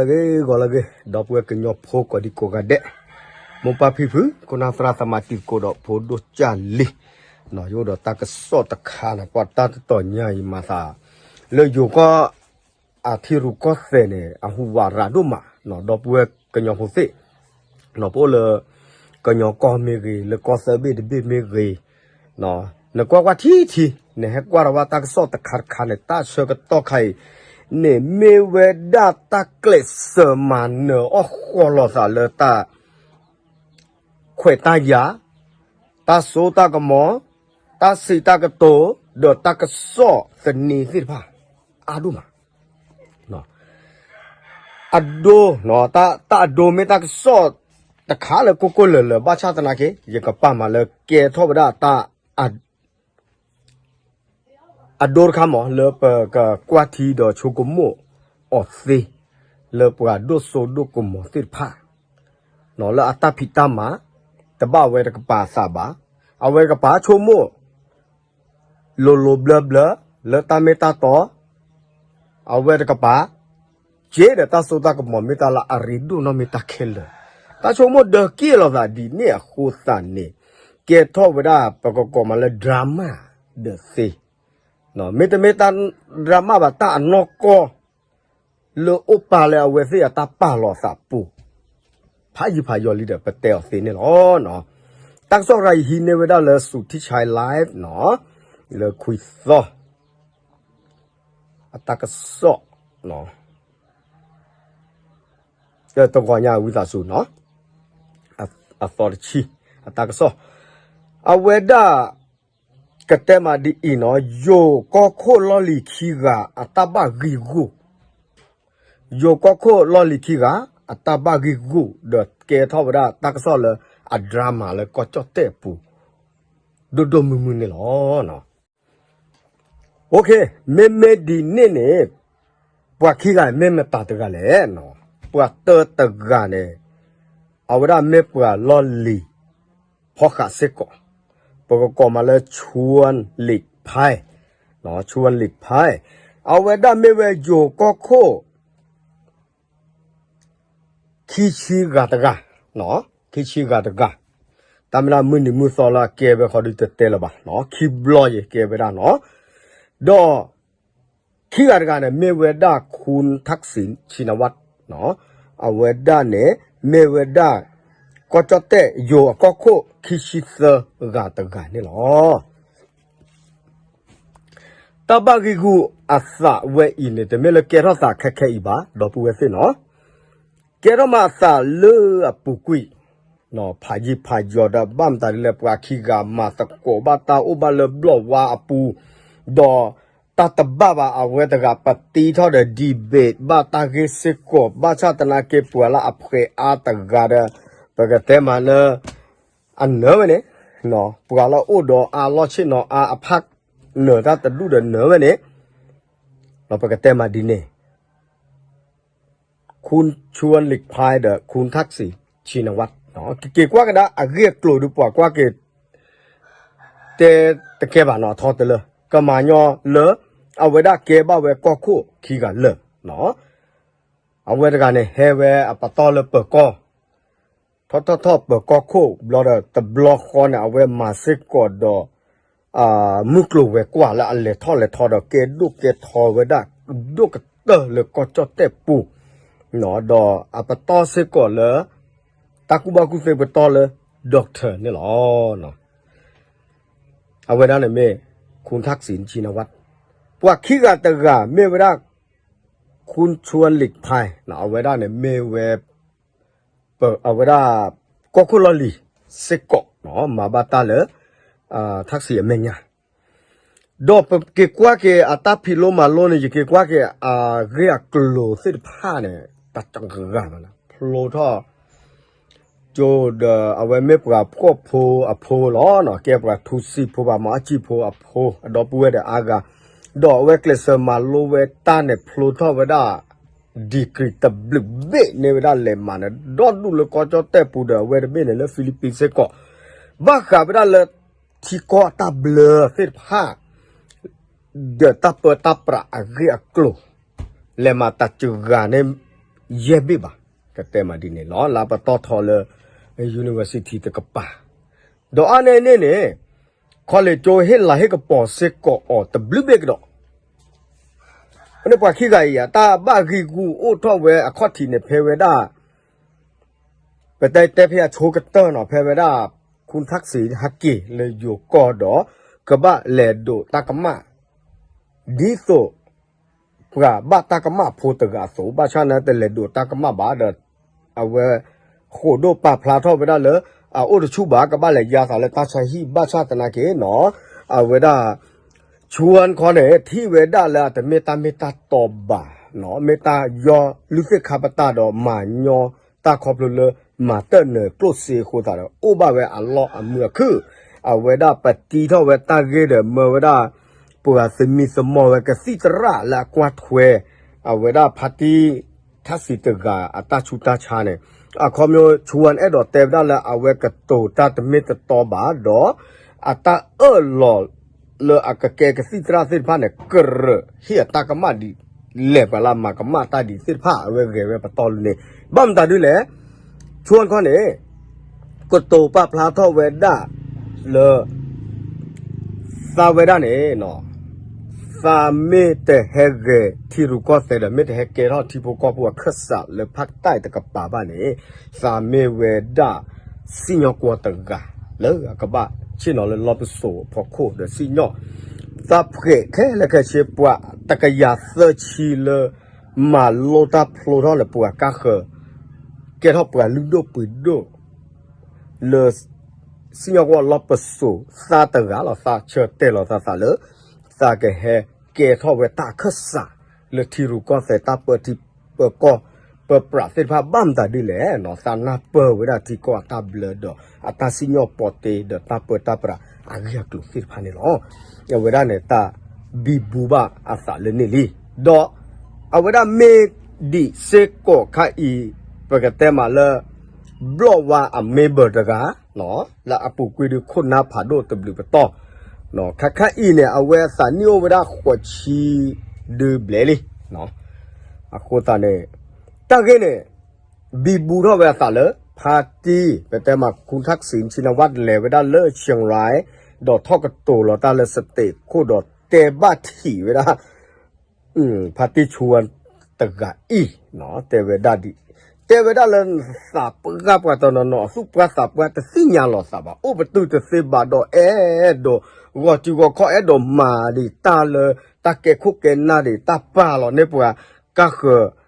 ဂ့ၤဂီၤလၢအဂ့ၤ ဒီပုၢ်ဝဲၢ်ကညီဖိကိးဒံကိးဂၤဒဲး, မိၢ်ပၢ်ဖံဖု ခိၣ်နၢ်သရၣ်သမါတံၤသကိးဒီးဖိဒိၣ်ကၢ်လံၤ, ယအိၣ်ဒီးတၢ်ကစီၣ်တခါန့ၣ် ပှၤတၢ်တတီၤညါအံၤမၤသး လၢယိၤကီၢ် အထံရူၢ်ကီၢ်သဲးန့ၣ် အဟူးဝးရၤဒိၣ်မး, ဒီပုၢ်ဝဲၢ်ကညီဖိသ့ၣ် ပအိၣ်လၢ ကညီကီၢ်မ့ၢ်ဂ့ၤ လၢကီၢ်သၢဘ့ၣ်တဘ့ၣ်မ့ၢ်ဂ့ၤ, နကွၢ်ကွၢ်ထံထံ နဟဲကွၢ်ဒီးဝဲတၢ်ကစီၣ်တခါတခါန့ၣ် တၢ်ဆၢကတီၢ်ခါအံၤ န့ၣ်မ့ၢ်ဝဲဒၣ်တၢ်ကျဲးစၢးမၤနၢၤအီၣ်ဃီလီၤသးလၢတၢ် ခွဲးတၢ်ယာ်, တၢ်စိတၢ်ကမီၤ, တၢ်စံးတၢ်ကတိၤ, ဒီးတၢ်ကစီၣ်သန့သ့ၣ်တဖၣ် အါဒိၣ်မး, အဒိ, တၢ်အဒိမ့ၢ်တၢ်ကစီၣ်တခါလၢကိၢ်ကိၢ်လၢၤလၢၤ ဘၣ်ဆၣ်သနာ်က့ ယကပာ်မၤလၢကဲထီၣ်ဝဲဒၣ်တၢ် အဒိတခါမး လၢပကကွၢ်ထံဒီးဆိကမိၣ်အီၤသ့ လၢပှၤဒိၣ်စိဒိၣ်ကမီၤသ့ၣ်တဖၣ် လၢအတၢ်ဖံးတၢ်မၤ တဘၣ်ဝဲတကပၤအသးဘၣ်, အဝဲတကပၤဆိကမိၣ် လိၤလိၤဘျၢဘျၢ လၢတၢ်မ့ၢ်တၢ်တီ, အဝဲတကပၤ က့ဒီးတၢ်စိတၢ်ကမီၤမ့ၢ်တၢ်လၢအရ့ဒိၣ်နီၢ်မ့ၢ်တၢ်ခဲလၢာ်, တၢ်ဆိကမိၣ်ဒၢက့ၢ်လိာ်သးဒ်န့ၣ်အဃိသတးန့ၣ် ကဲထီၣ်ဝဲဒၣ်ပကကိးမးလၢ drama ဒီးသ့, မ့တမ့ၢ်တၢ် drama ဘၣ် တၢ်အနီၢ်ကီၢ် လၢအိၣ်ပာ်လၢအဝဲသ့ၣ်အတၢ်ပာ်လီၤသးပူၤ ဖးယံၤဖးယီၤလံဒီး ပတဲအီၤသ့န့ၣ်လီၤ. တၢ်ကစီၣ်ရၤယဟံးန့ၢ်ဝဲဒၣ်လၢ Suthichai Live နီၤ, လၢခွံသီ အတၢ်ကစီၣ် တဂီၤညါဝံသးစူၤနီၤ, အသီတဆံ အတၢ်ကစီၣ်, အဝဲဒၣ် ကတဲမးဒ်အံၤနီၤ, ယိၤကီၢ်ခိၣ်လီၢ်လံၤခံဂၤအတၢ်ဘၣ်ဂံာ်ဂူာ်, ယိၤကီၢ်ခိၣ်လီၢ်လံၤခံဂၤ အတၢ်ဘၣ်ဂံာ်ဂူာ် ဒီးကဲထီၣ်ဝဲဒၣ်တၢ်ကစီၣ်လၢအ drama လၢကီၢ်ကၠီၣ်တဲၣ်အပူၤ ဒိၣ်ဒိၣ်မုၢ်မုၢ်န့ၣ်လီၤ. OK, မ့မ့ၢ်ဒ်န့ၣ်န့ၣ် ပှၤခံဂၤမ့ၢ်မတၤတဂၤလဲၣ်, ပှၤတၢတဂၤန့ၣ် အဝဲဒၣ်မ့ၢ်ပှၤလီၢ်လံၤ ဖီၣ်ဃာ်စ့ၢ်ကီး, ပကကိးမးလၢ Chuan Lik Phai, Chuan Lik Phai, အဝဲဒၣ်မ့ၢ်ဝဲယိၤကီၢ်ခိၣ် ခံဆံဂၤတဂၤ, ခံဆံဂၤတဂၤ, တၢ်မ့ၢ်ဒၣ်မုၢ်နံၤမုၢ်သီလၢအကဲဝဲဃီဒုးတတဲလၢၤဘၣ်, ခံဘျီယကဲဝဲဒၣ်နီၤ, ဒီး ခံဂၤတဂၤန့ၣ် မ့ၢ်ဝဲဒၣ် Khun Thaksin Shinawatra, အဝဲဒၣ်န့ၣ် မ့ၢ်ဝဲဒၣ် ကီၢ်ကၠီၣ်တဲၣ်ယိၤအကီၢ်ခိၣ်ခံဆံသၢဂၤတဂၤန့ၣ်လီၤ. တၢ်ဘၣ်ဂံာ်ဂူာ်အသးဝဲအံၤန့ၣ် တမ့ၢ်လၢကဲထီၣ်သးခဲခဲအံၤဘၣ်, ဒီပုၢ်ဝဲၢ်သ့ၣ်နီၤ, ကဲထီၣ်မးအသးလၢအပူၤကွံာ် ဖးယံာ်ဖးယီၤဒီး ဘၣ်မတၤဒ်လဲၣ် ပှၤခံဂၤမၤသကိးဘၣ်တၢ်အိၣ်ဘၣ်လၢဘျီၣ်ဝါအပူၤ, ဒီးတၢ်တဘၣ်ဘၣ် အဝဲတဂၤပတံထီၣ်ဒီး debate ဘၣ်တၢ်ဂ့ၢ်စ့ၢ်ကီး, ဘၣ်ဆၣ်သနာ်က့ ပှၤလၢအဖှဲးအါတဂၤဒီး ပကတဲမးလၢ အနၢၤဝဲန့ၣ်, ပှၤလၢအိၣ်ဒီးအါလီၢ်ဆ့ၣ်နီၤအါအဖၣ် နၢၤတၢ်တဒူၣ်ဒီးနၢၤဝဲန့ၣ်, ပကတဲမးဒ်န့ၣ် Khun Chuan Lik Phai ဒီး Khun Thaksin Shinawatra, ကက့ၤကွၢ်ကဒါအဂ့ၢ်အကျိၤဒုး ပှၤကွၢ်က့ၤ တဲတကဲဘၣ်နီၤ ထီတလၢ ကမၤညီလၢ အဝဲဒၣ်ကဲဘၣ်ဝဲကီၢ်ခိၣ်ခံဂၤလၢာ်, အဝဲတဂၤန့ၣ် ဟဲဝဲအပတီၢ်လၢပၢၤကီၢ် ထီၣ်ထီၣ်ထီၣ်ပၢၤကီၢ်ခိၣ်ဘျီဒီး တဘျီဃီန့ၣ် အဝဲမၤစ့ၢ်ကီးဒီး မုၢ်ကျိၤဝဲၤကွာ်လၢအလဲၤထီၣ်လဲၤထီဒီး ကဲဒိၣ်ကဲထီဝဲဒၣ် ဒိၣ်ကတၢၢ်လၢကီၢ်ကၠီၣ်တဲၣ်ပူၤ, ဒီးအပတီၢ်စ့ၢ်ကီးလၢ တၢ်ကူၣ်ဘၣ်ကူၣ်သ့ပတီၢ်လၢ doctor န့ၣ်လီၤ. အဝဲဒၣ်န့ၣ်မ့ၢ် Khun Thaksin Shinawatra, ပှၤခံဂၤတဂၤမ့ၢ်ဝဲဒၣ် Khun Chuan Lik Phai, အဝဲဒၣ်န့ၣ်မ့ၢ်ဝဲ အဝဲဒၣ် ကီၢ်ခိၣ်လီၢ်လံၤစ့ၢ်ကီး မၤဘၣ်တၢ်လၢ Thaksin အမဲာ်ညါ, ဒီးပက့ၤကွၢ်က့ၤအတၢ်ဖံးလိမၤလိန့ၣ် ယက့ၤကွၢ်က့ၤအဂ့ၢ်အကျိၤသ့ၣ်တဖၣ်န့ၣ် တၢ်တဂၤမး ဖျိထီၣ် ကၠိဒီးအဝဲမ့ၢ်ပှၤဖှီၣ်ဖိအဖိလီၤ, ကဲပှၤထူစံဖိဘၣ်မၤအီၣ်စံဖိအဖိ အဒီပုၢ်ဝဲၢ်ဒီးအါဂၤ, ဒီးအဝဲကျဲးစၢးမၤလိဝဲတၢ်န့ၣ် ဖျိထီၣ်ဝဲဒၣ် degree တဘျုးဘ့ၣ်န့ၢ်ဝဲဒၣ်လဲၤမၤန့ၣ် ဒီဒူၣ်လၢကီၢ်ကၠီၣ်တဲၣ်ပူၤဒီး အဝဲတဘ့ၣ်န့ၣ်လၢ Philippines စ့ၢ်ကီး, ဘၣ်ဃးဝဲဒၣ်လၢ ထံကီၢ်အတၢ်ဘျၢသ့ၣ်တဖၣ် ဒီးတၢ်ပၢတၢ်ပြးအဂ့ၢ်အကျိၤ လဲၤမၤတၢ်စှၤဂၤန့ၣ် ယဲၢ်ဘ့ၣ်ဘၣ်, ကတဲမးဒ်န့ၣ်လီၤ. လၢပတီၢ်ထီလၢ university တကပၤ, ဒီးအါန့ၢ်န့ၣ်န့ၣ် college ကၠိဟ့ၣ်လၤဟ့ၣ်ကပီၤစ့ၢ်ကီးအီၤတဘျုးဘ့ၣ်ကဒီး, အန့ၣ်ပှၤခံဂၤအံၤ တၢ်ဘၣ်ဂံၢ်ဂူာ်အိၣ်ထီၣ်ဝဲအခီၣ်ထံးန့ၣ် ဖဲဝဲဒၣ် ပတဲတဲဖဲအဆိကတၢၢ်နီၤ ဖဲဝဲဒၣ် ခူၣ်ထၣ်စံၤဟဲက့ၤလၢယိၤကီၢ်ဒီး ကဘၣ်လဲၤဒိးတၢ်ကမၣ် ဒ်သိး ပှၤဘၣ်တၢ်ကမၣ်ဖိတဂၤအသိး ဘၣ်ဆၣ်န့ၣ်တလဲၤဒိးတၢ်ကမၣ်ဘၣ်ဒီး အဝဲ ဃိာ်ဒိၣ်ပာ်ဖျါထီၣ်ဝဲဒၣ်လၢ အအိၣ်တဆူၣ်ဘၣ် ကဘၣ်လဲၤယါသးလၢတၢ်ဆါဟံၣ် ဘၣ်ဆၣ်သနာ်က့နီၤ အဝဲဒၣ် ဆူဝၣ်ခီန့ၣ် ထံၣ်ဝဲဒၣ်လၢအတမ့ၢ်တၢ်မ့ၢ်တၢ်တီဘၣ်နီၤ မ့ၢ်တၢ်ယီလုၢ်သ့ၣ်ခါပတာ်ဒီးမၤညီတၢ်ခီဖျိလၢ မၤတၢ်နၢၤကျိၣ်စ့အဃိသတးဒီး အိၣ်ဘၣ်ဝဲအလီၢ်အမုာ်အခုၣ်, အဝဲဒၣ်ပတံထီၣ်ဝဲတၢ်ဂ့ၢ်ဒီးမၢဝဲဒၣ် ပှၤသမံသမိးဝဲကသံၣ်သရၣ်လၢအကွၢ်ထွဲ အဝဲဒၣ်ဖါတံၢ် ထၣ်စံၤတဂၤအတၢ်ဆူးတၢ်ဆါန့ၣ် အခီပညီ ဆူဝၣ်အဲၣ်ဒိးတဲဝဲဒၣ်လၢအဝဲကတိၤတၢ်တမ့ၢ်တတီဘၣ်ဒီး အတၢ်အၢၣ်လီၤလၢအကကဲကသံၣ်သရၣ်သ့ၣ်တဖၣ်န့ၣ် ကရၢၢ်ဟ့ၣ်အတၢ်ကမၣ်ဒ်လဲၣ် ပှၤလၢအမၤကမၣ်တၢ်ဒ်သ့ၣ်တဖၣ် အဝဲဂဲၤဝဲပတီၢ်လၢန့ၣ် ဘၣ်မတၤဒ်လဲၣ် ဆူဝၣ်ခီန့ၣ် ကတိၤပာ်ဖျါထီၣ်ဝဲဒၣ်လၢ သးဝဲဒၣ်န့ၣ် သးမ့ၢ်တဟဲဂဲၤထံရူၢ်ကီၢ်သဲးဒီး မ့ၢ်တဟဲကဲထီၣ်ထံဖိကီၢ်ဖိအခၢၣ်စးလၢဖးတၢ်တကပၤဘၣ်န့ၣ် သးမ့ၢ်ဝဲဒၣ် စံၣ်ညီၣ်ကွီၢ်တဂၤ လၢအကဘၣ်ဆ့ၣ်နီၤလၢလီၢ်ပစိာ်အဖီခိၣ်ဒီးစံၣ်ညီၣ် သးပှဲၤခဲလၢာ်ခဲဆ့ ပှၤတကယၤသၢဆံလၢ မၤလိတၢ်ဖျိထီၣ်လၢပှၤကါဃၢၤ ကဲထီၣ်ပှၤလုၢ်ဒိၣ်ပှ့ၤဒိၣ် လၢ စံၣ်ညီၣ်ကွီၢ်လီၢ်ပစိာ်သးတဂၤလီၤ သးဆၢတဲာ်လီၤသးသးလၢ သးကဟဲကဲထီၣ်ဝဲတၢ်အခၢၣ်စး လၢထံရူၢ်ကီၢ်သဲးတၢ်ပၢထံပၢကီၢ် ပၢပြးသ့ၣ်တဖၣ် ဘၣ်မတၤဒ်လဲၣ်နီၤ သးနၢ်ပၢၢ်ဝဲဒၣ်ထံကီၢ်အတၢ်ဘျၢဒီး အတၢ်စံၣ်ညီၣ်ပီတ့ဒီးတၢ်ပၢတၢ်ပြးအဂ့ၢ်အကျိၤသ့ၣ်တဖၣ်န့ၣ်လီၤ. အဝဲဒၣ်န့ၣ် တၢ်ဘံဘူဘၣ်အသးလၢန့ၣ်လံ. ဒီး အဝဲဒၣ်မ့ၢ်ဒံးစ့ၢ်ကီးခါအံၤ ပကတဲမးလၢ ဘျီၣ်ဝါအ member တဂၤ လၢအပူၤကွံာ်ဒုးခိၣ်နၢ်ဖးဒိၣ်တဘျုးပတီၢ်, ခါခါအံၤန့ၣ် အဝဲအသးနံၣ်အိၣ်ဝဲဒၣ်ဃိးဆံဒုဘျဲၣ်လံ. အဃိသတးန့ၣ် တၢ်ဂ့ၢ်န့ၣ် ဘံဘူထီၣ်ဝဲအသးလၢ ဖါတံၢ် ပတဲမး ခူၣ်ထၣ်စံၤ ဆံနဝၣ် လဲၤဝဲဒၣ်လၢ Chiang Rai ဒီးထီၣ်ကတိၤလီၤတၢ်လၢ state ခိၣ်ဒီးတဲဘၣ်ထံးဝဲဒၣ် ဖါတံၢ်ဆူဝၣ်တဂၤအံၤ တဲဝဲဒၣ်ဒ် တဲဝဲဒၣ်လၢ သးပှၢ်ပှၤတနီၤနီၤ အသူၣ်ပှၢ်သးပှၢ်တသ့ၣ်ညါလီၤသးဘၣ် အိၣ်ပတုာ်တသ့ဘၣ်ဒီးအဲၣ်ဒိး ဂီၤတုၤဂီၤခီၣ်အဲၣ်ဒိးမၤဒံးတၢ်လၢ တၢ်ကဲခိၣ်ကဲနၢ်ဒံး တၢ်ပာ်လီၤန့ၢ်ပှၤကါဃၢၤ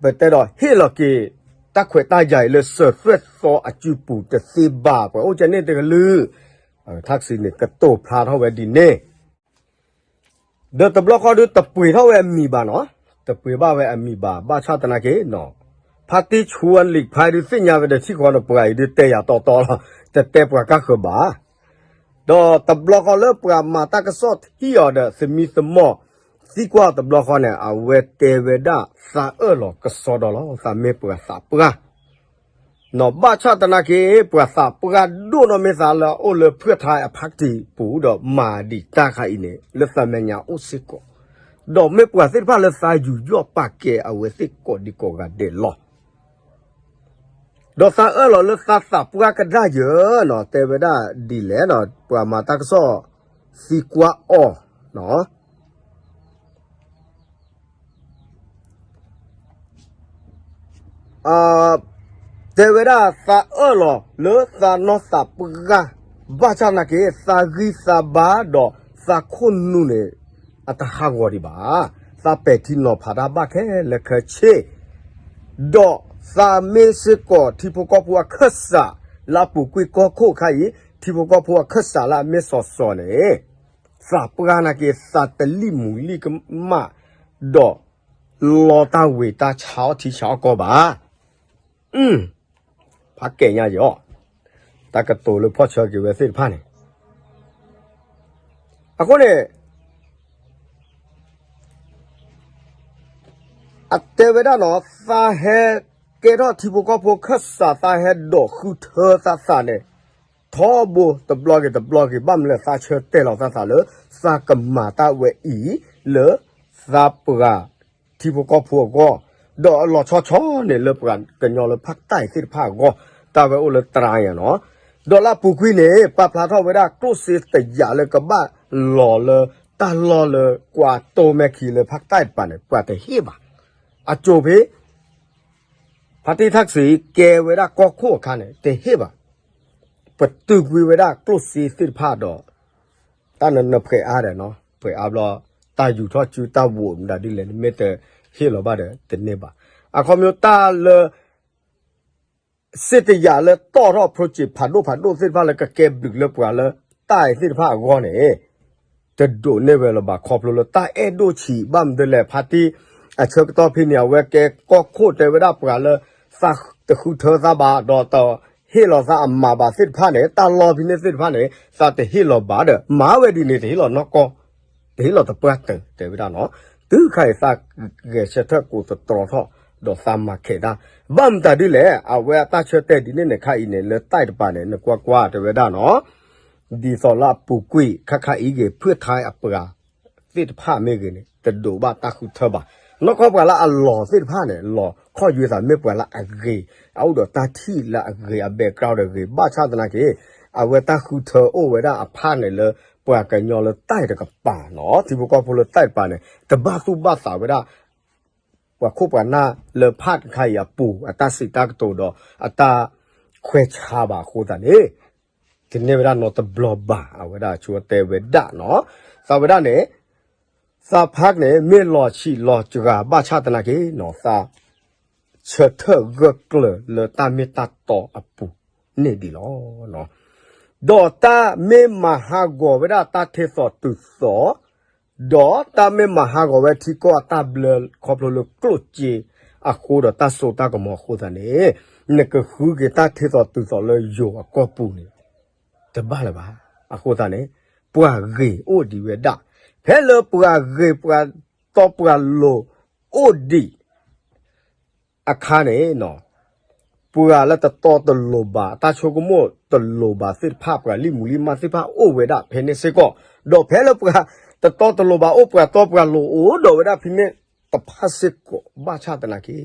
ပတဲဒီးဟ့ၣ်လီၤက့ၤ တၢ်ခွဲးတၢ်ယာ်အံၤလၢစၢၤသွဲၣ်သီအစုပူၤတသ့ဘၣ် ပှၤအိၣ်ကဲန့ၣ်တကလုာ် ထၣ်စံးန့ၣ် ကတိၤဖျါထီၣ်ဝဲဒ်န့ၣ် ဒီးတဘျီဃီဒုးတပှ့ၤထီၣ်ဝဲအမံၤဘၣ်နီၤ, တပှ့ၤဘၣ်ဝဲအမံၤဘၣ် ဘၣ်ဆၣ်သနာ်က့နီၤ, ဖါတံၢ်ဆူဝၣ်လံာ်ဖါဒုးသ့ၣ်ညါဝဲဒီးထံၣ်ဃီဒီးပှၤအံၤဒုးတဲယၤတီတီလီၤ, တတဲပှၤကါဃၢၤဘၣ်. ဒီးတဘျီဃီလၢပှၤမၤတၢ်ကစီၣ်ထံၣ်အီၤဒီးသမံသမိး သံကွၢ်တဘျီဃီန့ၣ် အဝဲတဲဝဲဒၣ်သးအၢၣ်လီၤကစီဒီလီၤ, သးမ့ၢ်ပှၤသးပှၢ် နီၤ ဘၣ်ဆၣ်သနာ်က့ ပှၤသးပှၢ်ဒိၣ်နီၢ်မ့ၢ်သးလၢအအိၣ်လၢဖုၣ်ထါအဖါတံၢ်ပူၤဒီးမၤဒံးတၢ်ခါအံၤန့ၣ် လၢသးမဲာ်ညါအိၣ်စ့ၢ်ကီး, ဒီးမ့ၢ်ပှၤသ့ၣ်တဖၣ်လၢသးယူးယီၣ်ပာ်ကဲအဝဲသ့ၣ်ကိးဒံကိးဂၤဒဲးလီၤ. ဒီးသးအၢၣ်လီၤလၢသးသးပှၢ်ကဒၣ်ယဲနီၤ တဲဝဲဒၣ်ဒ်လဲၣ်နီၤ ပှၤမၤတၢ်ကစီၣ်သံကွၢ်အီၤနီၤ တဲဝဲဒၣ်သးအၢၣ်လီၤလၢသးနီၢ်သးပှၢ်, ဘၣ်ဆၣ်သနာ်က့ သးဂံၢ်သးဘါဒီးသးခိၣ်နူာ်န့ၣ် အတဟးဂီၤဒံးဘၣ်, သးပဲာ်ထံနီၤဖးတၢ်ဘၣ်ခဲလၢာ်ခဲဆ့, ဒီးသးမ့ၢ်စ့ၢ်ကီးထံဖိကီၢ်ဖိအခၢၣ်စး လၢအပူၤကွံာ်ကီၢ်ခိၣ်ခါအံၤ ထံဖိကီၢ်ဖိအခၢၣ်စးလၢအမ့ၢ်စီၤစီၤန့ၣ် သးပှၢ်နာ်က့ သးတလံၣ်မူၤလံၣ်ကမၣ် ဒီး လီတၢ်ဝ့ၤတၢ်ဆါအီၣ်ထံဆါအီၣ်ကီၢ်ဘၣ်. ဖးကဲညါယီၤ, တၢ်ကတိၤလၢဖီၣ်ဆၢက့ၤဝဲသ့ၣ်တဖၣ်န့ၣ်, အဃိန့ၣ် အတဲဝဲဒၣ်နီၤ သးဟဲကဲထီၣ်ထံဖိကီၢ်ဖိအခၢၣ်စး သးဟဲဒိးဃုထၢသးသးန့ၣ် ထီဘိတဘျီဂ့ၤတဘျီဂ့ၤ ဘၣ်မနုၤလၢသးဆၢတဲာ်လီၤသးသးလၢ သးကမၤတၢ်ဝဲအံၤ လၢသးပှၢ်ထံဖိကီၢ်ဖိအဂီၢ်, ဒီးအလီၤဆီဆီန့ၣ်လၢပှၤကညီလၢဖးတၢ်သ့ၣ်တဖၣ်အဂီၢ်, တၢ်ဝဲအိၣ်လၢတရါယၤနီၤ. ဒီးလၢအပူၤကွံာ်န့ၣ် ပာ်ဖျါထီၣ်ဝဲဒၣ်ကျိၣ်စ့တယာ်လၢကဘၣ်လီၤလၢတၢ်လီၢ်လၢကွၢ်တိၢ်မဲၢ်ခံလၢဖးတၢ်တပၤန့ၣ် ပှၤတဟ့ၣ်ဘၣ်. အစိၤဖဲ ဖါတံၢ်ထၣ်စံးကဲဝဲဒၣ်ကီၢ်ခိၣ်အခါန့ၣ် တဟ့ၣ်ဘၣ်. ပတုာ်ကွံာ်ဝဲဒၣ်ကျိၣ်စ့သ့ၣ်တဖၣ်ဒီး တၢ်နနၢၤဖှဲးအါဒီးနီၤ, ဖှဲးအါဘျီ တၢ်ယူၤထီၣ်စုတၢ်ဝိးမတၤဒ်လဲၣ်န့ၣ် မ့ၢ်တဟ့ၣ်လီၤဘၣ်ဒီး တန့ၢ်ဘၣ်. အခီပညီတၢ်လၢ စ့တယာ်လၢတီၣ်ထီၣ် project ဖးဒိၣ်ဖးဒိၣ်သ့ၣ်တဖၣ်လၢကကဲဘျုးလၢပှၤလၢတၢ်အံၤသ့ၣ်တဖၣ်အဂီၢ်န့ၣ် တဒိးန့ၢ်ဝဲလၢၤဘၣ်ခီဖျိလၢတၢ်အဲၣ်ဒိၣ်ဆံးဘၣ်မနုၤလဲၣ် ဖါတံၢ်အဆၢကတီၢ်ဖဲန့ၣ် အဝဲကဲကီၢ်ခိၣ်တဲဝဲဒၣ်ပှၤလၢ သးတဃုထၢသးဘၣ် ဒီးတဟ့ၣ်လီၤသးအမၤဘၣ်သ့ၣ်တဖၣ်န့ၣ် တၢ်လီၢ်ဖဲန့ၣ်သ့ၣ်တဖၣ်န့ၣ် သးတဟ့ၣ်လီၤဘၣ်ဒီး မၤဝဲဒ်န့ၣ် တဟ့ၣ်လီၤနီၢ်ကီၢ် တဟ့ၣ်လီၤတပှၢ်တၢၢ်တဲဝဲဒၣ်နီၤ. တုၤခါအံၤသးဂဲၤဆၢထၢၣ်ကိးသတြီထီၣ် ဒီးသးမၤခဲးတၢ် ဘၣ်မတၤဒ်လဲၣ် အဝဲအတၢ်ဆၢတဲာ်ဒ်န့ၣ်န့ၣ် ခါအံၤန့ၣ် လၢတၢ်တပၤန့ၣ် နကွၢ်ကွၢ်တဲဝဲဒၣ်နီၤ ဒ်သိးလၢအပူၤကွံာ် ခါခါအံၤဂ့ၤ ဖုၣ်ထါအပှၤ သ့ၣ်တဖၣ်မ့ၢ်ဂ့ၤန့ၣ် တဒိးဘၣ်တၢ်ဃုထၢဘၣ်. နီၢ်ကီၢ်ပှၤလၢအလီၤသ့ၣ်တဖၣ်န့ၣ် လီၤခီၣ်ယွဲသးမ့ၢ်ပှၤလၢအဂ့ၤ အအိၣ်ဒီးတၢ်ထံၣ်လၢအဂ့ၤ အ background ဒီးဂ့ၤ ဘၣ်ဆၣ်သနာ်က့ အဝဲတၢ်ဃုထၢအိၣ်ဝဲဒၣ်အဖၣ်န့ၣ်လၢ ပှၤကညီလၢတၢ်တကပၤနီၤ ထံဖိကီၢ်ဖိလၢတၢ်တပၤန့ၣ် တဘၣ်သူၣ်ဘၣ်သးဝဲဒၣ် ပှၤခိၣ်ပှၤနၢ်လၢဖၣ်တခါအံၤအပူၤ အတၢ်စံးတၢ်ကတိၤဒီး အတၢ်ခွဲးဆါဘၣ်အဃိသတးန့ၣ် တန့ၢ်ဝဲဒၣ်နီတဘျီဘၣ် အဝဲဒၣ်ဆိတဲဝဲဒၣ်နီၤ. သးဝဲဒၣ်န့ၣ် သးဖးန့ၣ် မ့ၢ်လီၤဆံးလီၤစှၤဘၣ်ဆၣ်သနာ်က့နီၤ သး ဆၢထၢၣ်ဂၢၢ်ကျၢၤလၢတၢ်မ့ၢ်တၢ်တီအပူၤန့ၣ်ဒံးလီၤ. ဒီးတၢ်မ့ၢ်မၤဟးဂီၤဝဲဒၣ်တၢ်ထဲသိးတုၤသိး ဒီးတၢ်မ့ၢ်မၤဟးဂီၤဝဲထံကီၢ်အတၢ်ဘျၢခီဖျိလၢကျိၣ်စ့အဃိဒီးတၢ်စိတၢ်ကမီၤအဃိသတးန့ၣ် နကဃုက့ၤတၢ်ထဲသိးတုၤသိးလၢယိၤအကီၢ်ပူၤန့ၣ် တဘၣ်လၢၤဘၣ်. အဃိသတးန့ၣ် ပှၤဂ့ၤအိၣ်ဒံးဝဲဒၣ် ဖဲလၢပှၤဂ့ၤပှၤတီပှၤလိၤအိၣ်ဒံး အခါန့ၣ် ပှၤလၢတတီတလိၤဘၣ် တၢ်ဆိကမိၣ်တလိၤဘၣ်သ့ၣ်တဖၣ် ပှၤလံၣ်မူလံၣ်မၢ်သ့ၣ်တဖၣ်အိၣ်ဝဲဒၣ်ဖဲန့ၣ်စ့ၢ်ကီး, ဒီးဖဲလၢပှၤတတီတလိၤဘၣ်အိၣ်ပှၤတီပှၤလိၤအိၣ်ဒီးဝဲဒၣ်ဖဲန့ၣ်တဖၣ်စ့ၢ်ကီး ဘၣ်ဆၣ်သနာ်က့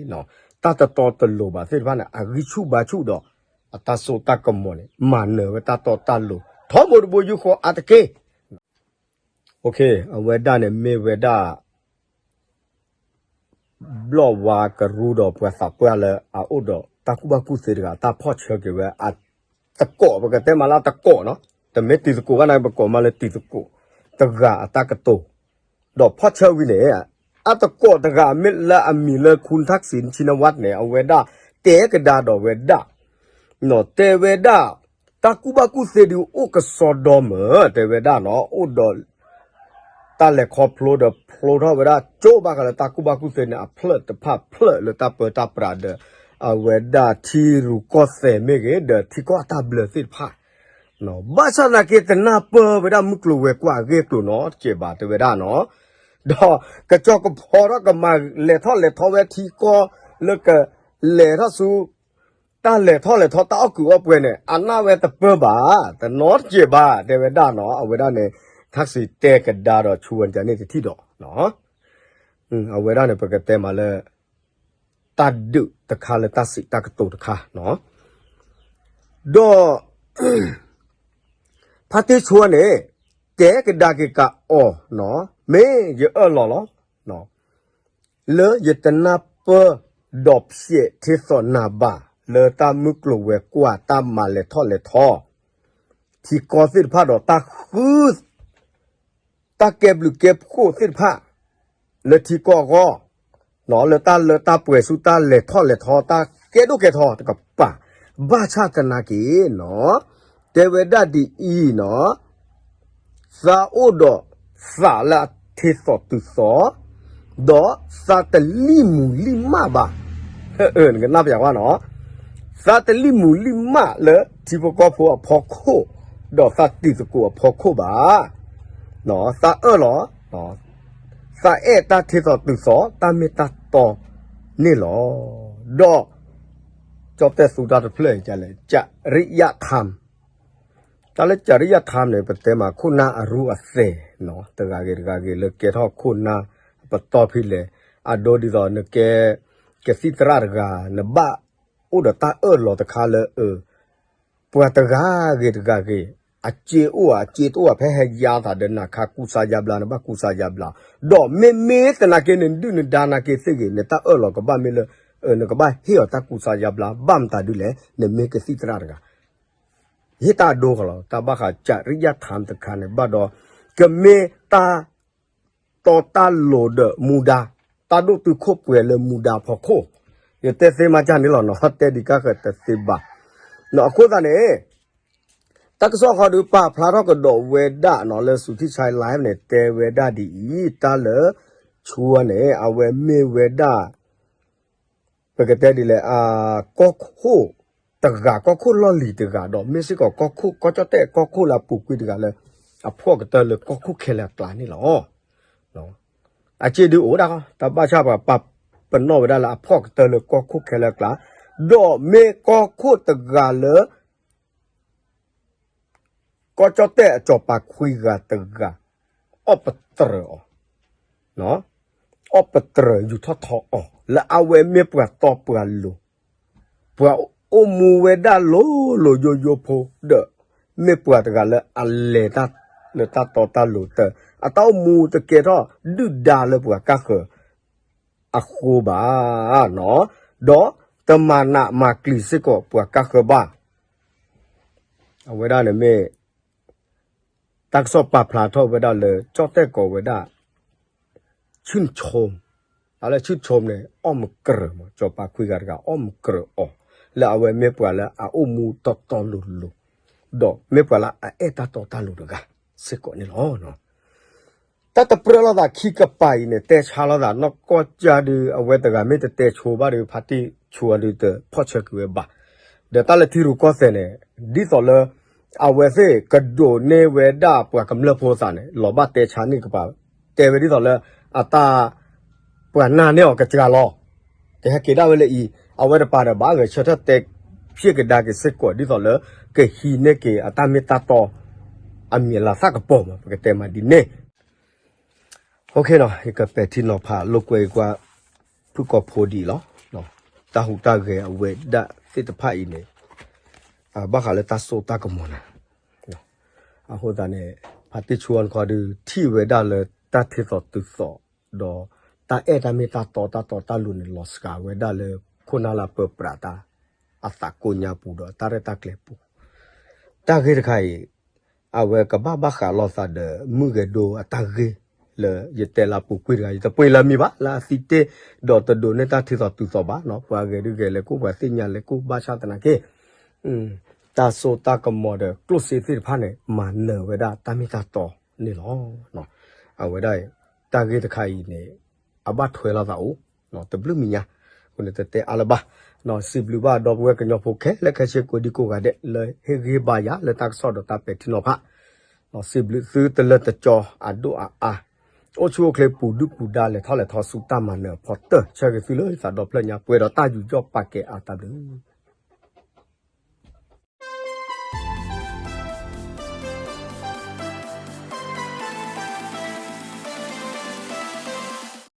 တၢ်တတီတလိၤဘၣ်သ့ၣ်တဖၣ်န့ၣ် အဂံၢ်ဆူၣ်ဘါဆူၣ်ဒီး အတၢ်စိတၢ်ကမီၤန့ၣ် မၤနၢၤဝဲတၢ်တီတၢ်လိၤ ထီဘိတဘိယူၢ်ဃီအါတက့ၢ် အဝဲဒၣ်န့ၣ်မ့ၢ်ဝဲဒၣ် ဘျီၣ်ဝါကရူဒီးပှၤသးပှၢ်လၢအအိၣ်ဒီးတၢ်ကူၣ်ဘၣ်ကူၣ်သ့တဂၤ တၢ်ဖီၣ်ဆၢက့ၤဝဲ အတကိး ပကတဲမးလၢအတကိးနီၤ တမ့ၢ်တံၤသကိးဘၣ်န့ၣ် ပကိးမးလၢတံၤသကိးတဂၤအတၢ်ကတိၤ ဒီးဖီၣ်ဆၢဝံၤန့ၣ် အတကိးတဂၤမ့ၢ်လၢအမံၤလၢ ခူၣ်ထၣ်စံး နဆံနဝၣ်န့ၣ် အဝဲဒၣ်တဲကဒါဒီးဝဲဒၣ် တဲဝဲဒၣ် တၢ်ကူၣ်ဘၣ်ကူၣ်သ့ဒုးအိၣ်ကစီဒီမၢ တဲဝဲဒၣ်နီၤ အိၣ်ဒီး တၢ်လဲၤခီဖျိဒီးဖျိထီၣ်ဝဲဒၣ်ကၠိဘၣ်ဃးလၢတၢ်ကူၣ်ဘၣ်ကူၣ်သ့န့ၣ် အဖျၢၣ်တဖၣ်ဖျၢၣ်လၢတၢ်ပၢတၢ်ပြးဒီး အဝဲဒၣ်ထံရူၢ်ကီၢ်သဲးမ့ၢ်ဂ့ၤ ဒီးထံကီၢ်အတၢ်ဘျၢသ့ၣ်တဖၣ် ဘၣ်ဆၣ်သနာ်က့ တနၢ်ပၢၢ်ဝဲဒၣ်မုၢ်ကျိၤဝဲၤကွာ်အဂ့ၢ်အကျိၤနီတစဲးဘၣ် တဲဝဲဒၣ်နီၤ ဒီးကစီၣ်ကဖီထီၣ်ကမၤလဲၤထီၣ်လဲၤထီဝဲထံကီၢ်လၢကလဲၤထီၣ်ဆူ တၢ်လဲၤထီၣ်လဲၤထီတၢ်အီၣ်ကုာ်အီၣ်ပှဲၤန့ၣ် အနၢ်ဝဲတပၢၢ်ဘၣ် တနီတစဲးဘၣ် တဲဝဲဒၣ်နီၤ အဝဲဒၣ်န့ၣ် ထၣ်စံးတဲကဒါဒီးဆူဝဲန့ၣ်တထံၣ်ဒီး အဝဲဒၣ်န့ၣ် ပကတဲမးလၢ တၢ်ဒုးတခါလၢတၢ်စံးတၢ်ကတိၤတခါနီၤ ဒီး ဖါတံၢ်ဆိန့ၣ် တဲကဒါက့ၤကအီၤနီၤ မ့ၢ်ယအၢၣ်လီၤလီၤ လၢယတနၢ်ပၢၢ်ဒီးဖျဲးထ့သိးနၤဘၣ် လၢတၢ်မုၢ်ကျိၤဝဲၤကွာ်တၢ်မၤလဲၤထီၣ်လဲၤထီ ထံကီၢ်သ့ၣ်တဖၣ်ဒီးတၢ်ဃု တၢ်ကဲဘျုးကဲဖှိၣ်သ့ၣ်တဖၣ် လၢထံကီၢ်အဂီၢ် လၢတၢ်လၢတၢ်ပှဲၤဆူတၢ်လဲၤထီၣ်လဲၤထီ တၢ်ကဲဒိၣ်ကဲထီတကပၤ ဘၣ်ဆၣ်သနာ်က့နီၤ တဲဝဲဒၣ်ဒ်အံၤနီၤ သးအိၣ်ဒီးသးလၢအထ့သိးတုၤသိး ဒီးသးတလံၣ်မူၤလံၣ်မၢ်ဘၣ် နကနၣ်ပျးဝဲနီၤ သးတလံၣ်မူၤလံၣ်မၢ်လၢထံဖိကီၢ်ဖိအဖီခိၣ် ဒီးသးတံၤသကိးအဖီခိၣ်ဘၣ် သးအၢၣ်လီၤ သးအဲၣ်တၢ်ထ့သိးတုၤသိး တၢ်မ့ၢ်တၢ်တီန့ၣ်လီၤ. ဒီး ကၠီတဲသူတၢ်တဖျၢၣ်လဲၣ် ကရံယထါမ် တၢ်လၢကရံယထါမ်န့ၣ် ပတဲမးခိၣ်နၢ်အရူအသဲး တဂၤဂ့ၤတဂၤဂ့ၤလၢကဲထီၣ်ခိၣ်နၢ်ပတီၢ်ဖဲလဲၣ် အဒိဒ်သိးနကဲ ကသံၣ်သရၣ်တဂၤ နဘၣ်အိၣ်ဒီးတၢ်အၢၣ်လီၤတခါလၢ အၢ ပှၤတဂၤဂ့ၤတဂၤဂ့ၤ အစ့အိၣ်ဧါ အစ့တအိၣ်ဧါ ဖဲဟဲယါသးဒီးနၤခါ ကူစါယါဘျါ နဘၣ်ကူစါယါဘျါ, ဒီးမ့မ့ၢ်သနာ်က့ နဒုၣ်နဒါနာ်က့သ့ၣ်ဂ့ၤ နတၢ်အၢၣ်လီၤကဘၣ်မ့ၢ်လၢ အၢ နကဘၣ်ဟ့ၣ်အီၤတၢ်ကူစါယါဘျါ ဘၣ်မတၤဒ်လဲၣ် နမ့ၢ်ကသံၣ်သရၣ်တဂၤ ဟ့ၣ်တၢ်အဒိဃီလီၤ. တၢ်ဘၣ်ဃး ကရံယထါတခါန့ၣ် ဘၣ်ဒီး ကမ့ၢ်တၢ်တီတၢ်လိၤဒီးမူဒါ, တၢ်ဒိၣ်တုာ်ခိၣ်ပှဲၤလၢမူဒါဖီခိၣ်, ယတဲသ့မးကၢ်န့ၣ်လီၤနီၤ, တဲဒံးကါဃၢၤတသ့ဘၣ်. အဃိသတးန့ၣ် တၢ်ကစီၣ်ဃီဒုးပာ်ဖျါထီၣ်ကဒီးဝဲဒၣ်နီၤ လၢ Suthichai Live န့ၣ် တဲဝဲဒၣ်ဒ်အံၤ, တၢ်လၢ ဆူန့ၣ် အဝဲမ့ၢ်ဝဲဒၣ် ပကတဲဒ်လဲၣ် ကီၢ်ခိၣ်တဂၤ ကီၢ်ခိၣ်လီၢ်လံၤတဂၤ ဒီးမ့ၢ်စ့ၢ်ကီးကီၢ်ခိၣ် ကီၢ်ကၠီၣ်တဲၣ်ကီၢ်ခိၣ်လၢအပူၤကွံာ်တဂၤလၢ အဖှီၣ်ကတၢၢ်လၢကီၢ်ခိၣ်ခဲလၢာ်အကျါန့ၣ်လီၤ. အစ့ဒုးအိၣ်ဒၣ်ဃီ တၢ်ဘၣ်ဆၣ်ပှၤပာ်ပနီၣ်ဝဲဒၣ်လၢအဖှီၣ်ကတၢၢ်လၢကီၢ်ခိၣ်ခဲလၢာ်အကျါ, ဒီးမ့ၢ်ကီၢ်ခိၣ်တဂၤလၢ ကီၢ်ကၠီၣ်တဲၣ်အစီၤပၤခွံဂၤတဂၤ အီၣ်ပတြၢၤအီၤ, အီၣ်ပတြၢၤယူၤထီၣ်ထီအီၤ လၢအဝဲမ့ၢ်ပှၤတီပှၤလိၤ, ပှၤအိၣ်မူဝဲဒၣ်လိၤလိၤယိယိဖိဒီး မ့ၢ်ပှၤတဂၤလၢအလဲၤတၢ်လၢတၢ်တီတၢ်လိၤတၢ်, အတၢ်အိၣ်မူတကဲထီၣ်ဒုၣ်ဒါလၢပှၤကါဃၢၤ အဃိဘၣ် ဒီးတမၤနးမၤကျံၤစ့ၢ်ကီးပှၤကါဃၢၤဘၣ်. အဝဲဒၣ်န့ၣ်မ့ၢ် တၢ်ကစီၣ်ပာ်ဖျါထီၣ်ဝဲဒၣ်လၢ ကၠီၣ်တဲၣ်ကိးဝဲဒၣ် ဆူၣ်ဆိမ်, တၢ်လၢဆူၣ်ဆိမ်န့ၣ် အီၣ်မတြၢၤမး စီၤပၤခွံဂၤတဂၤ အီၣ်မတြၢၤအီၤ လၢအဝဲမ့ၢ်ပှၤလၢအအိၣ်မူတီတီလိၤလိၤ, ဒီးမ့ၢ်ပှၤလၢအအဲၣ်တၢ်တီတၢ်လိၤတဂၤစ့ၢ်ကီးန့ၣ်လီၤ. တၢ်တပြၢလိာ်သးခံကပၤအံၤန့ၣ် တဲဆါလိာ်သးနီၢ်ကီၢ်ကၢ်ဒုး အဝဲတဂၤမ့ၢ်တတဲဆိဘၣ်ဒီး ဖါတံၢ်ဆိဒုးတဖီၣ်ဆၢကွံာ်ဝဲဘၣ်. ဒီးတၢ်လၢထံရူၢ်ကီၢ်သဲးန့ၣ် ဒ်သိးလၢ အဝဲသ့ၣ်ကဒိးန့ၢ်ဝဲဒၣ်ပှၤကမျၢၢ်ဖိသးန့ၣ် လီၤဘၣ်တဲဆါန့ၢ်ကပၤ တဲဝဲဒ်သိးလၢ အတၢ် ပှၤနာ်န့ၢ်အီၤကစှၤလီၤ. ကဟဲက့ၤဒၣ်ဝဲလၢအံၤ အဝဲတပၤဒီးဘၣ်ဂဲၤဆၢထၢၣ်တဲဖျါကဒါက့ၤစ့ၢ်ကီး ဒ်သိးလၢ ကဟံးန့ၢ်က့ၤအတၢ်မ့ၢ်တၢ်တီ အမံၤအလၤသၣ်ကပီၤမး ပကတဲမးဒ်န့ၣ် ယကပဲာ်ထံနီၤဖးလိာ်ကွဲကွၢ် ဖုၣ်ကိာ်ဖိဒ်အံၤလီၤ. တၢ်ဟူးတၢ်ဂဲၤအဝဲဒၣ်သ့ၣ်တဖၣ်အံၤန့ၣ် ဘၣ်ဃးလၢတၢ်စိတၢ်ကမီၤန့ၣ် အဃိသတးန့ၣ် ဖါတံၢ်ဆိအီၤတခီဒုး ထံၣ်ဝဲဒၣ်လၢတၢ်ထံသီတုၤသီ ဒီးတၢ်အဲၣ်တၢ်မ့ၢ်တၢ်တီတၢ်တီတၢ်လိၤန့ၣ် လီၤစှၤဝဲဒၣ်လၢခိၣ်နၢ်လၢအပၢပြးတၢ် အသးကိညါပူၤဒီးတၢ်ရဲၣ်တၢ်ကျဲၤပူၤ တၢ်ဂ့ၢ်တခါအံၤ အဝဲကဘၣ်ဘၣ်ဃးလိာ်သးဒီး မုၢ်ဂဲၤဒိအတၢ်ဂ့ၢ်လၢယတဲလၢအပူၤကွံာ်တဂၤ ယတပှ့ၤလၢအမံၤဘၣ် လၢအသံတ့ၢ် ဒီးတဒိးန့ၢ်တၢ်ထံသီတုၤသီဘၣ်နီၤ ပှၤဂဲၤဒုးဂဲၤလဲၤကိၣ် ပှၤသ့ၣ်ညါလဲၤကိၣ် ဘၣ်ဆၣ်သနာ်က့ တၢ်စိတၢ်ကမီၤဒီးကျိၣ်စ့သ့ၣ်တဖၣ်န့ၣ် မၤနၢၤဝဲဒၣ်တၢ်မ့ၢ်တၢ်တီန့ၣ်လီၤ. အဝဲဒၣ် တၢ်ဂ့ၢ်တခါအံၤန့ၣ် အဘၣ်ထွဲလိာ်သးအိၣ် တဘျုးမံၤညါ အဃိန့ၣ်တတဲအါလၢၤဘၣ်. စံးဘျုးဘၣ်ဒီပုၢ်ဝဲၢ်ကညီဖိခဲလၢာ်ခဲဆ့ကိးဒံကိးဂၤဒဲး လၢဟ့ၣ်ဂံၢ်ဘါယၤလၢတၢ်ကစီၣ်ဒီးတၢ်ပဲာ်ထံနီၤဖး စံးဘျုးသုတလၢတကီအဒိၣ်အအါ အိၣ်ဆူၣ်အိၣ်ချ့ပူၤဒုၣ်ပူၤဒါလဲၤထီၣ်လဲၤထီဆူတၢ်မၤနၢၤအဖီတၢၢ် ဆၢဂ့ၤသုလၢသးဒီဖျၢၣ်ညါပှဲၤဒီးတၢ်ယူးယီၣ်ပာ်ကဲအါတၢ်ဘျုး